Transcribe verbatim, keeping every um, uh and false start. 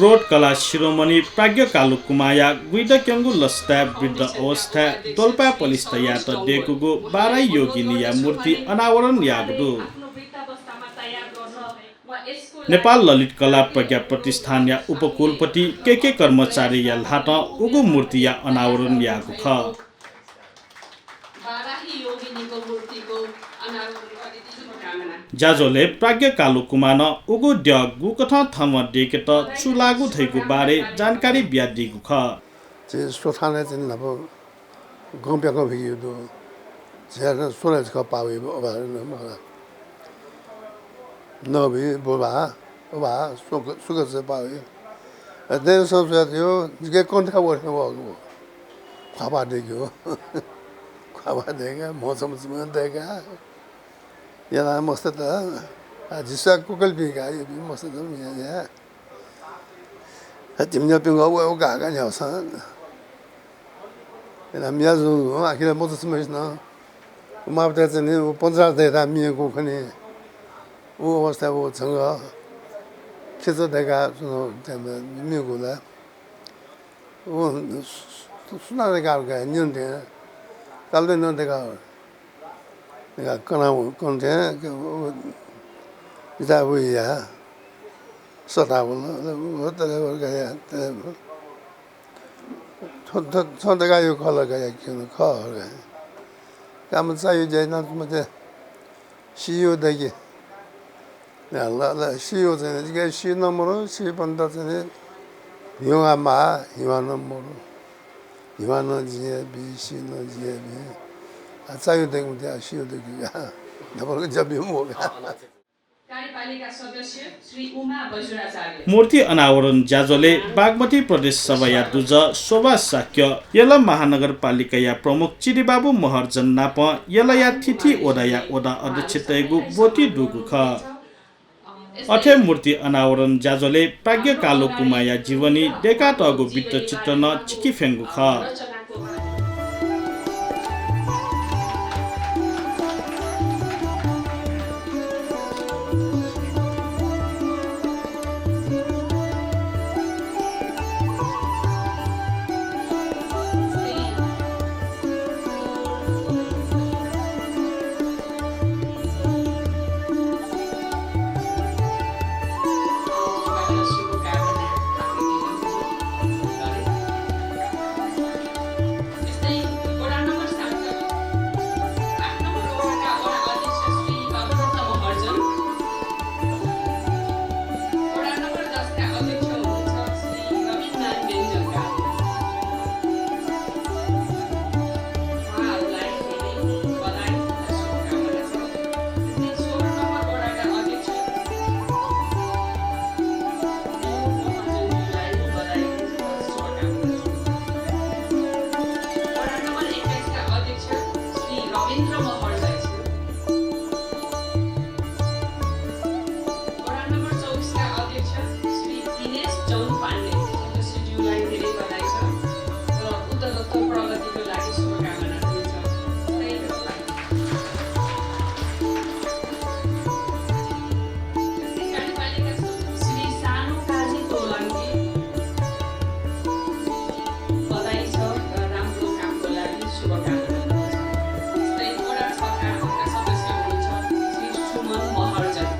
प्रौढ कला शिरोमणि प्राज्ञ कालु कुमारया गुइदँक्यंगु लसताय् वृद्ध अवस्थाय् दोलपाय् पलिस्था यायेत दय्कूगु बाराही योगिनीया मूर्ति अनावरण याःगु दु। नेपाल ललित कला प्रज्ञा प्रतिष्ठानया उपकुलपति के के कर्माचार्यया ल्हातं उगु मूर्तिया अनावरण याःगु खः। ज्याझ्वलय् प्राज्ञ कालु कुमारं उगु द्यः गुकथं थःम्हं दय्केत छु लाःगु धइगु बारे जानकारी बियादीगु खः। झी स्वथानय् चाहिँ न्हापा गं प्याखं भिगियो दु। झ्याः स्वला जक पाः वइ, अभार न मला। नबी, बोबा, अभार, सुख, सुख से पाः वइ। अ, देन संस्कृति हो, जिके कौन था वो, वो, वो। ख्वाबा देख्यो। ख्वाबा देख्या, मौसम समय देख्या। याना मस्त त, आ, जिसा कुकल भी का, ये भी मस्त त, या, या। हे तिमन्या पिंगः व, व गाः गाः न्ह्याःसां। एला मिया जुं जुं आखिर मत समयस न। उमापते चाहिँ नि, व पञ्चास दय्ता मियेगु खनि। व अवस्था व छंग खेच दय्का सुनो, मियेगु ला। व सु-, सु-, सुना दय्का का, न्यन दय्का। ताल दय् न दय्का। का कना, कन थें, व, इता व या। सता वन, व तले व गया, तले व। थो, थो, थो दय्का यो खल गया, क्यों खल गया। काम चाहियो जाय ना तुम ते। सियो दय्के। ल, ल, ल, सियो चाहिँ नि, जिके सी नम्बर हो, सी पन्त चाहिँ नि, हिवा मा, हिवा नम्बर हो। हिवा न जिया बी, सी न जिया बी। आ, चाहियो दय्के मते, आ, सियो दय्के का। डबल जब यो मोगा। कार्यपालिका सदस्य श्री उमा बज्राचार्य। मूर्ति अनावरण ज्याझ्वलय् बागमती प्रदेश सभाया दुजः शोभा शाक्य, यल महानगरपालिकाया प्रमुख चिरिबाबु महर्जन नाप यलया थीथी वडाया वडा अध्यक्ष तयेगु ब्वति दुगु खः। अथे मूर्ति अनावरण ज्याझ्वलय् प्राज्ञ कालु कुमारया जीवनी दय्कातःगु वृत्तचित्र नं चिकिफ्यंगु खः। वडा नम्बर एक्काइसका अध्यक्ष श्री रविन्द्र महर्जन। वडा नम्बर चौबिसका अध्यक्ष श्री दिनेश चौन पाण्डे सदस्यज्यूलाई धेरै बधाई छ र उत्तरोत्तर प्रगतिको लागि शुभकामना पनि छ। श्री सानो काजी तोलाङ्गी बधाई छ र राम्रो कामको लागि शुभकामना छ। यस्तै वडा छका अर्का सदस्य हुनुहुन्छ श्री सुमन महर्जन।